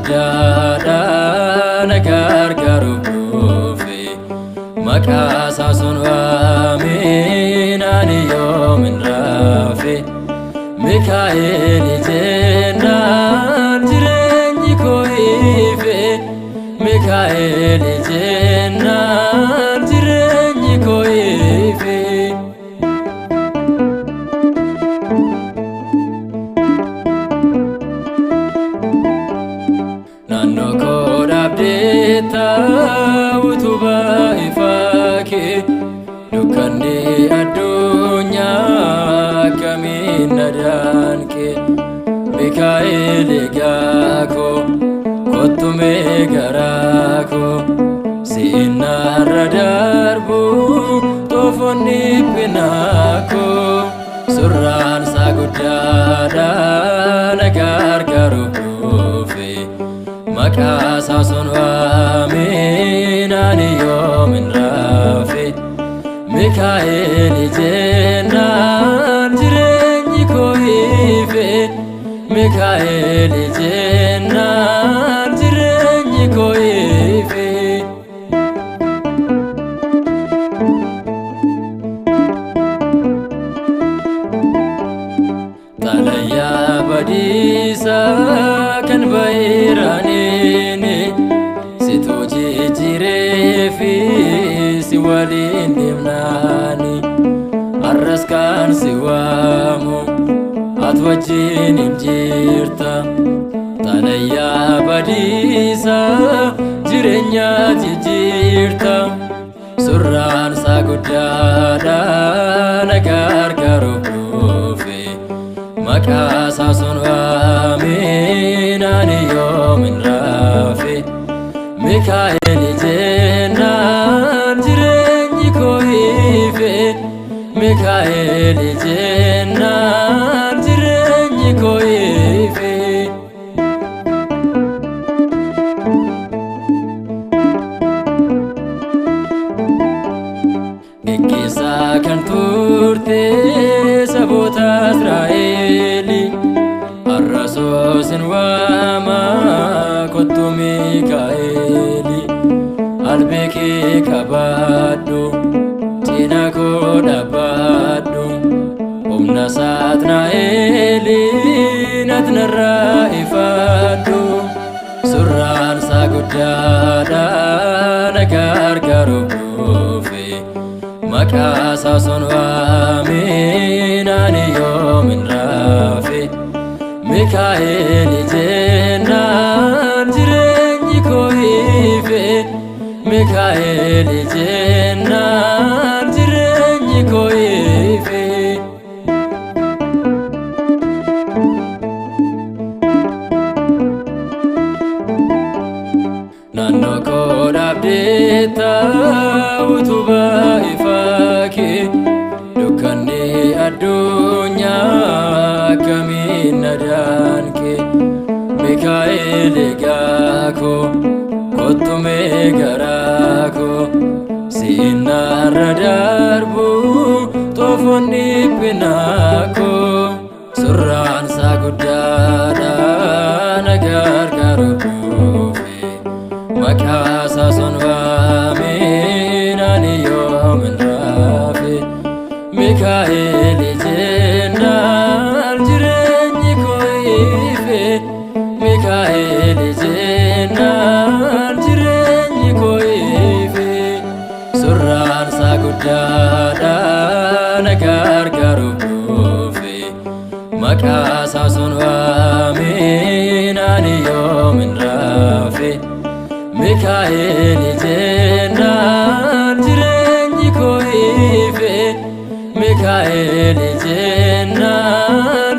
guddaadha na gargaaruuf dhufe. Maqaa isaa sun waameen ani yoomin rafe. Mikaa'el jennaan jireenyi koo ife. Mikaa'el jennaan jireenyi koo ife. Naannoo koo dhaabdeetta utubaa ifaa kee, dukkanni addunyaa akkamiin na daanqe. Mikaa'el egaa koo, kottu mee garaa koo, si'innaarra darbu xoofoonni dhiphinaa koo. Surraan isaa guddaadha na gargaaruuf dhufe. Maqaa isaa sun waameen ani yoomin rafe. Mikaa'el jennaan jireenyi koo ife. Mikaa'el jennaan jireenyi koo ife. Xalayaa badiisaa kan bayiraaniin situ jijjiiree fi si waliin deemnaani. Arras kan si waamu ati wajjin hin jirta. Xalayaa badiisaa jireenya jijjiirta. Surraan isaa guddaadha na gargaaruuf dhufe. Maqaa isaa sun waameen ani yoomin rafe. Mikaa'el jennaan jireenyi koo ife. Mikaa'el jennaan jireenyi koo ife. Geggeessaa kan turte saboota Israa'eli, har'a soosin waama, kottu Mikaa'eli. Albee kee qabadhu, cina koo dhaabbadhu, humna Saatnaa'eliin ati narraa ifadhu. Surraan isaa guddaadha na gargaaruuf dhufe. Maqaa isaa sun waameen ani yoomin rafe. Mikaa'el jennaan jireenyi koo ife. Mikaa'el jennaan jireenyi koo ife. Naannoo koo dhaabdeetta utubaa ifaa kee, dukkanni addunyaa akkamiin na daanqe. Mikaa'el egaa koo, kottu mee garaa koo, si'innaarra darbu xoofoonni dhiphinaa koo. Surraan isaa guddaadha na gargaaruuf dhufe. Maqaa isaa sun waameen ani yoomin rafe. Mikaa'el jennaan jireenyi koo ife. Mikaa'el jennaan jireenyi koo ife. Surraan isaa guddaadha na gargaaruuf dhufe. Maqaa isaa sun waameen ani yoomin rafe. Mikaa'el jennaan jireenyi koo ife. Mikaa'el jennaan.